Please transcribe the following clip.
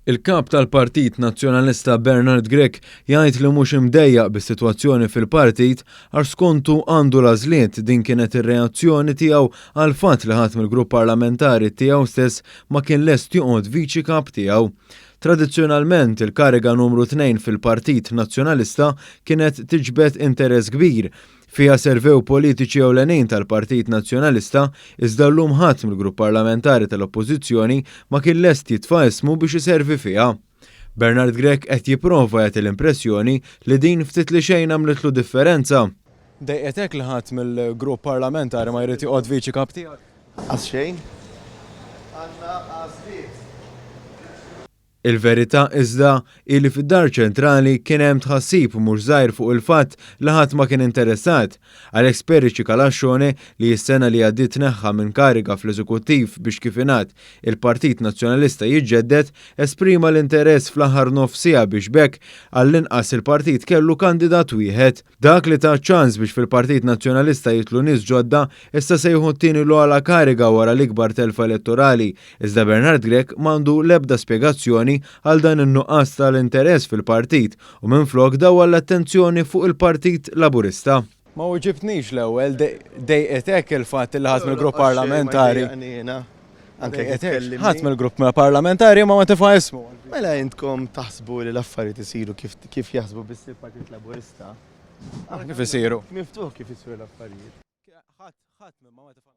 Il-Kap tal-Partit Nazzjonalista Bernard Grech jgħid li mhux imdejjaq bis-sitwazzjoni fil-partit għax skontu għandu l-għażliet. Din kienet ir-reazzjoni tiegħu għall-fatt li ħadd mill-grupp parlamentari tiegħu stess ma kien lest joqgħod viċi kap tiegħu. Tradizzjonalment, il-kariga numru tnejn fil-Partit Nazzjonalista kienet tiġbed interess kbir. Fiha servew politiċi ewlenin tal-Partit Nazzjonalista, iżda llum ħadd mill-grupp parlamentari tal-Oppożizzjoni ma kien lest jitfa' ismu biex iservi fiha. Bernard Grech qed jipprova jagħti l-impressjoni li din ftit li xejn għamlitlu differenza. Dejqetek li ħadd mill-grupp parlamentari ma jrid joqgħod viċi kap tiegħek? Qas xejn. Għandna għażliet. Il-verità, iżda, hi li fid-Dar Ċentrali kien hemm tħassib mhux żgħir fuq il-fatt li ħadd ma kien interessat. Alex Perici Calascione, li s-sena li għaddiet tneħħa minn kariga fl-Eżekuttiv biex kif ingħad, il-Partit Nazzjonalista jiġġedded, esprima l-interess fl-aħħar nofs siegħa biex b'hekk għall-inqas il-partit kellu kandidat wieħed. Dak li ta ċ-ċans biex fil-Partit Nazzjonalista jidħlu nies ġodda, issa se jieħu t-tieni l-ogħla kariga wara l-ikbar telfa elettorali, iżda Bernard Grech m'għandu l-ebda spjegazzjoni għal dan in-nuqqas tal-interess fil-partit u minflok dawwar l-attenzjoni fuq il-Partit Laburista. Ma weġibtnix l-ewwel, dejqitek il-fatt li ħadd mill-grupp parlamentari. Anke kif tkellimni. Ħadd mill-grupp parlamentari ma ma tefa' ismu. Mela intkom taħsbu li l-affarijiet isiru kif kif jaħsbu biss il-Partit Laburista. Kif isiru? Miftuħ kif isiru l-affarijiet. Ħadd ħadd ma tefa'.